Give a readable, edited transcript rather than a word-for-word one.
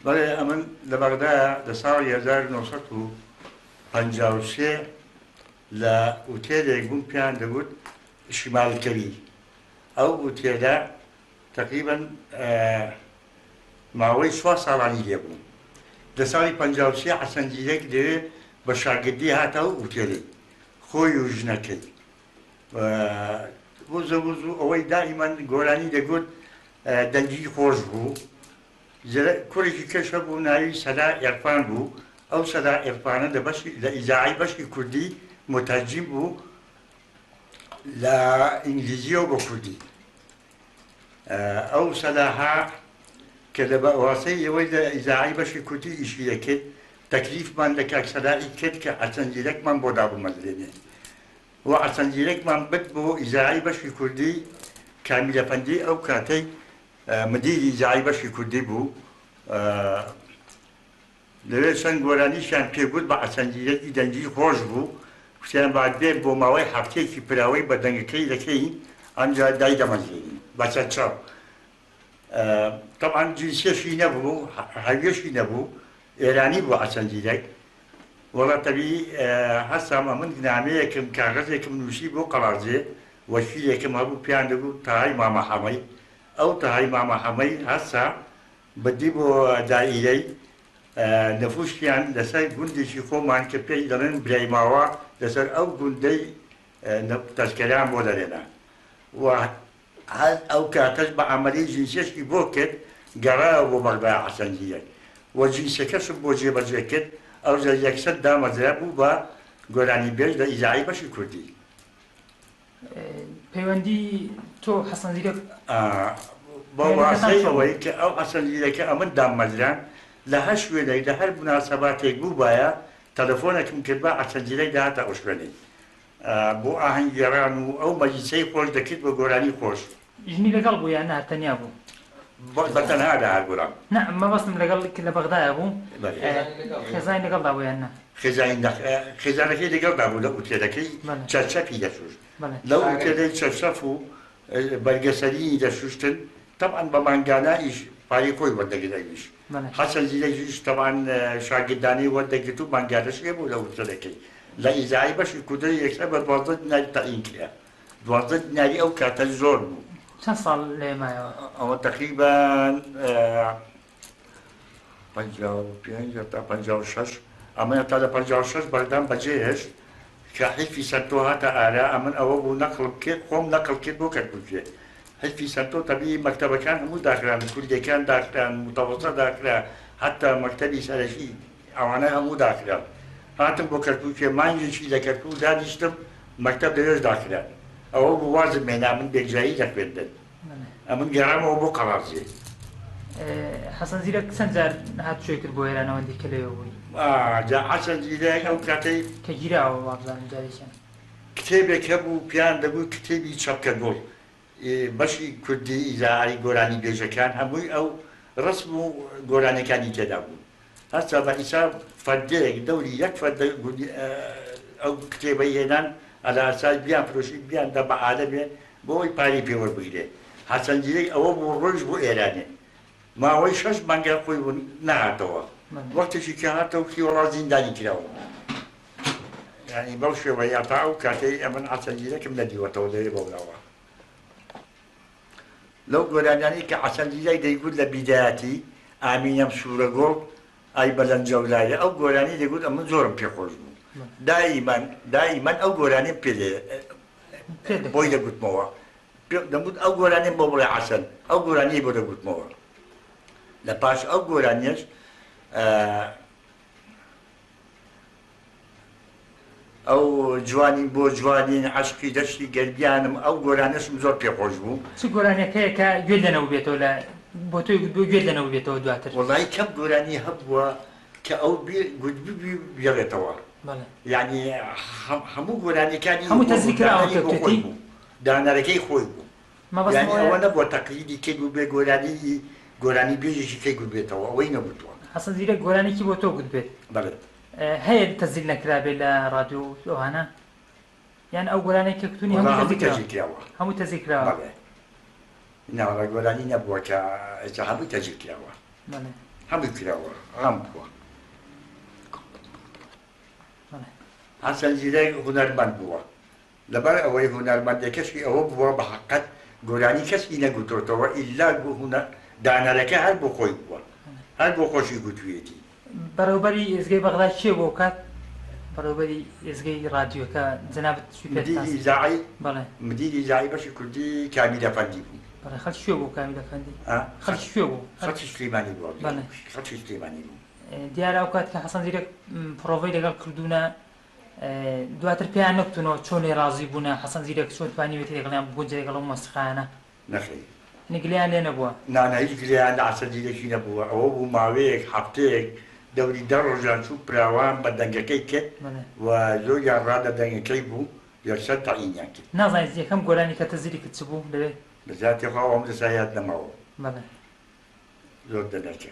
بەڵێ ئەمن لە بەغدا لە ساڵی 1953 لە ئوتێلێک بووم پێیان دەگوت شیمال کەوی ئەو ئوتێلە تەقریبەن ماوەی چوار ساڵانی لێ بووم. لە ساڵی 53 حەسەن زیرەک لەوێ بە شاگردی هاتە ئەو ئوتێلەی خۆی و ژنەکەی وزە وز و ئەوەی دائیمەن گۆرانی دەگوت دەنگی خۆش بوو. کوڕێکی کەش هەبوو ناوی سەلا عێرفان بوو، ئەو سەلا عێرفانە لە بەشی لە ئیزاعەی بەشی کوردی موتەرجیم بوو لە ئینگلیزیەوە بۆ کوردی. ئەو سەلاحە کە لە واسەی ئێوەی لە ئیزاعەی بەشی کوردی ئیشی دەکرد تەکلیفمان لە کاک سەلاحی کرد کە حەسەن زیرەکمان بۆ دابمەزرێنێ و حەسەن زیرەکمان برد بۆ ئیزاعەی بەشی کوردی کامیل ئەفەندی ئەو کاتەی مدیری ئیزاعەی بەشی کوردی بوو لەوێ چەند گۆرانیشیان پێ گوت بە حەسەن زیرەکی دەنگی خۆش بوو کوتیان با بێت بۆ ماوەی هەفتەیەکی پراوەی بە دەنگەکەی دەکەین ئەمجا دایدەمەزرێنین بە چەرچەڕ تەبعەن جنسیەشی نەبوو هەویەشی نەبوو ئێرانی بوو حەسەن زیرەک وەڵا تەبی هەستام ئەمن نامەیەکم کاغەزێکم نووسی بۆ قەڵادزێ وەکیلێکم هەبوو پێیان دەگوت تەهای مامە حەمەی ئەو تەهای مامە حەمەی هەستا بردی بۆ دائیرەی نەفوشتیان لەسەر گوندێکی خۆمان کە پێی دەڵێن برایماوە لەسەر ئەو گوندەی تەزکەرەیان بۆ دەرێنا و هەر ئەو کاتەش بە عەمەلی جنسیەشی بۆ کرد گەڕایەوە بۆ بەغدا حەسەن زیرەک و جنسیەکەشم بۆ جێبەجێ کرد ئەوجا یەکسەر دامەزرا بوو بە گۆرانیبێژ لە ئیزاعەی بەشی کوردی. پەیوەندی تۆ حەسەن زیرەک بە واسەی ئەوەی کە ئەو حەسەن زیرەکە ئەمن داممەزراند لە هەر شوێنێک لە هەر موناسەباتێک بووبایە تەلەفۆنێکم کردبا حەسەن زیرەک دەهاتە ئەو شوێنەی بۆ ئاهەنگ گێڕان و ئەو مەجلیسەی خۆش دەکرد بە گۆرانی خۆش. ژنی لەگەڵ بوو یان نا هەر تەنیا بوو؟ بە تەنها دەهات بۆلام. نا مەبەستم لەگەڵ کە لە بەغدایە بوو خێزانی لەگەڵدا بوو یان نا؟ خێزانی خێزانەکەی لەگەڵدا بوو لە ئوتێلەکەی چەرچەفی دەشوشت لەو ئوتێلەی چەرچەف و بەرگەسەرینی دەشوشتن تەبعەن بە مانگانە ئیش پارەی خۆی وەردەگرت ئەویش حەسەن زیرەکیش تەبعەن شاگردانەی وەردەگرت و مانگانەش هەبوو لە ئوتێلەکەی لە ئیزاعەی بەشی کوردی یەکسەر بە 12 دیناری تەعین کرا 12 دیناری ئەو کاتە زۆر بوو. چەند ساڵ لەوێ مایەوە؟ ئەوە تەقریبەن 55 تا 56 ئەمە تا لە 56 بەغدام بەجێهێشت کە حیزبی سەرتۆ هاتە ئارا ئەمن ئەوە بوو نەقڵم کرد خۆم نەقڵ کرد بۆ کەرکوکێ حیزبی سەرتۆ تەبیعی مەکتەبەکان هەموو داخران کوردیەکان داخران متەوەسە داخرا حەتا مەکتەبی سەرەکی ئەوانە هەموو داخران هاتم بۆ کەرکوکێ مانگێکی لە کەرکوک دانیشتم مەکتەب لەوێش داخران ئەوە بوو وازم هێنا من بێجایی لە خوێندن ئەمن گەڕامەوە بۆ قەڵادزێ. حەسەن زیرەک چەند جار هاتوچۆی کرد بۆ ئێران ئەوەندەی کە لەوێ بووی؟ جا حەسەن زیرەک ئەو کاتەی. کە گیراوە وابزانم جارێکیان. کتێبێک هەبوو پێیان دەگوت کتێبی چەپکە گوڵ بەشی کوردی ئیزاعەی گۆرانیبێژەکان هەمووی ئەو ڕەسم و گۆرانیەکانی تێدا بوو هەستا بە حیساب فەردەیەک دەوری یەک فەردە ئەو کتێبەی هێنان عەلا ئەساس بیان فرۆشی بیان دا بە عالەمێ بۆ ئەوەی پارەی پێ وەربگرێ حەسەن زیرەک ئەوە بوو ڕۆیشت بۆ ئێرانێ ماوەی شەش مانگە خۆی بوو نەهاتەوە وەختێکی کە هاتەوە کتی وەڵا زیندانی کراوە یانی بەو شێوەیە تا ئەو کاتەی ئەمن حەسەن زیرەکم نەدیوەتەوە لەوێ بەولاوە لەو گۆرانیانەی کە حەسەن زیرەک دەیگوت لە بیدایەتی، ئامینەم سوورە گوڵ، ئای بە لەنجەولایە، ئەو گۆرانیەی دەگوت ئەمن زۆرم پێ خۆش بوو. دائیمەن دائیمەن ئەو گۆرانیەم پێ دێ بۆی دەگوتمەوە. دەمگوت ئەو گۆرانیەم بۆ بڵێ حەسەن، ئەو گۆرانیەی بۆ دەگوتمەوە. لە پاش ئەو گۆرانیەش ئەو جوانین بۆ جوانین عەشقی دەشتی گەرمیانم ئەو گۆرانیەشم زۆر پێ خۆش بوو. چ گۆرانیەک هەیە کە گوێت لێ نەبووبێتەوە لە بۆ تۆی گوتبوو گوێت لێ نەبووبێتەوە دواتر؟ وەڵایی کەم گۆرانی هەبووە کە ئەو گوتبووی بیڵێتەوە بەڵێ. یانی هەموو گۆرانیەکانی هەموو تەزری کراوە دانەری بۆ خۆی کەوتێتی؟ بوو دانەرەکەی خۆی بوو مەبەستم یانی ئەوەیە ئەوە نەبووە تەقلیدی کەی بووبێ گۆرانی گۆرانی بێژێکی کەی گوتبێتەوە ئەوەی نەگوتووە. حەسەن زیرەک گۆرانیکی بۆ تۆ گوتبێت؟ بەڵێ. هەیە تەزیل نەکرابێ لە ڕادیۆ و ئەوانە؟ یان ئەو گۆرانەی کە کتونی وەڵا هەموو هەمووی تەزیل کراوە؟ تەزیل کراوە. هەموو تەزیل کراوە. بەڵێ. ناوەڵا گۆرانی نەبووە کە ئێستا هەمووی تەزیل کراوە. بەڵێ. هەمووی کراوە، عام بووە. بەڵێ. حەسەن زیرەک هونەرمەند بووە. لەبەر ئەوەی هونەرمەندەکەشی ئەوە بووە بە حەقەت گۆرانی کەسی نەگوتۆتەوە ئیلا دانەرەکە هەر بۆ خۆی بووە هەر بۆ خۆشی گوتویەتی. بەڕێوبەری ئێزگەی بەغدا کێ بوو ئەوکات؟ بەڕێوبەری ئێزگەی ڕادیۆکە جەنابت چووی پێت مدیری ناس. ئیزاعی بەڵێ. مدیری ئیزاعی بەشی کوردی کامیل ئەفەندی بوو. بەڵێ خەڵکی کوێ بوو کامیل ئەفەندی؟ ئا؟ خەڵکی کوێ بوو؟ خەڵکی سلیمانی بوو. بەڵێ. خەڵکی سلیمانی بوو. دیارە ئەوکات کە حەسەن زیرەک پڕۆڤەی لەگەڵ کردوونە دواتر پێیان نەکوتونەوە چۆن لێی ڕازی بوونە حەسەن زیرەک چۆن توانیوێتی لەگەڵیان بگونجێ لەگەڵ ئەو مۆسیقایانە؟ نەخەیر. یانی گلەیان لێ نەبووە؟ نا نا هیچ گلەیان لە حەسەن زیرەکی نەبووە ئەوە بوو ماوەیەک هەفتەیەک دەوری دە ڕۆژیان چوو پراوان بە دەنگەکەی کرد و زۆریان ڕا لە دەنگەکەی بوو یەکسەر تەعینیان کرد. نازانیت یەکەم گۆرانی کە تەزیری کرد چ بوو لەوێ؟ بە زاتی خوا ئەوەم لەسا یاد نەماوە. بەڵێ. زۆر دەنەچە.